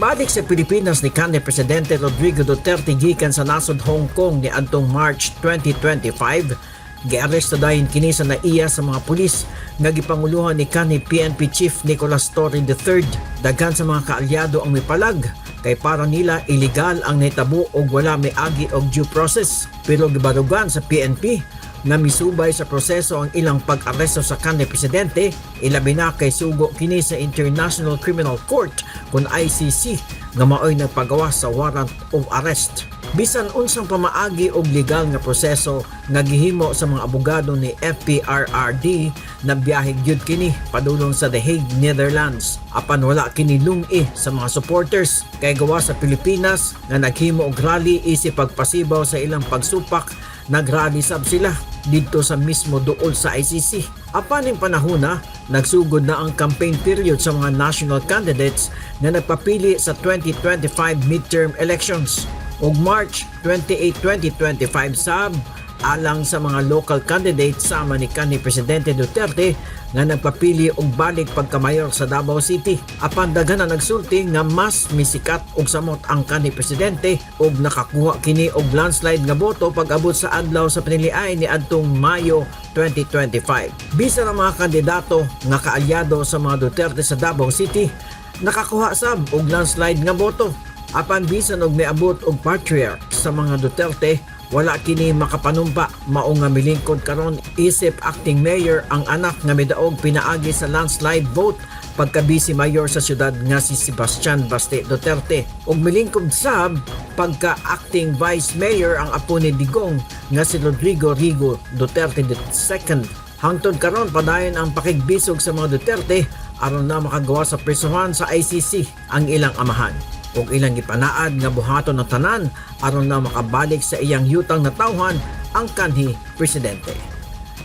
Pagbalik sa Pilipinas ni kanhi Presidente Rodrigo Duterte gikan sa nasod Hong Kong ni adtong March 2025, giaresto dayon kini sa naiya sa mga pulis nga gipanguluhan ni kanhi PNP Chief Nicolas Torre III. Daghan sa mga kaalyado ang mipalag kay para nila illegal ang nahitabo og wala miagi og due process. Pero gibarugan sa PNP nga misubay sa proseso ang ilang pag-aresto sa kanhi presidente, ilabi na kay sugo kini sa International Criminal Court kon ICC nga maoy nagpagawas sa warrant of arrest. Bisan unsang pamaagi og legal nga proseso nga gihimo sa mga abogado ni FPRRD, nabiyahe gyud kini padulong sa The Hague, Netherlands. Apan wala kini lungi sa mga supporters kay gawa sa Pilipinas nga naghimo og rally isip pagpasibaw sa ilang pagsupak, nagrally sab sila didto sa mismo duol sa ICC. Apan ning panahona, nagsugod na ang campaign period sa mga national candidates nga nagpapili sa 2025 midterm elections. Ug March 28, 2025 sab alang sa mga local candidates sama ni kanhi Presidente Duterte nga nagpapili og balik pagkamayor sa Davao City. Apan daghan na nagsulti nga mas misikat og samot ang kanhi presidente og nakakuha kini og landslide nga boto pag-abot sa adlaw sa piniliay ni adtong Mayo 2025. Bisan ang mga kandidato nga kaalyado sa mga Duterte sa Davao City nakakuha sab og landslide nga boto. Apan bisan og miabot og patriarch sa mga Duterte, wala kini makapanumpa, mao nga milingkod karon isip acting mayor ang anak nga midaog pinaagi sa landslide vote pagka vice mayor sa syudad nga si Sebastian Baste Duterte, ug milingkod sab pagka acting vice mayor ang apo ni Digong nga si Rodrigo Rigo Duterte II. Hangtod karon, padayon ang pakigbisog sa mga Duterte aron na makagawa sa prisuhan sa ICC ang ilang amahan ug ilang gipanaad nga buhaton ng tanan aron na makabalik sa iyang yutang natawhan ang kanhi presidente.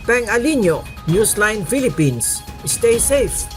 Peng Alinio, Newsline Philippines. Stay safe.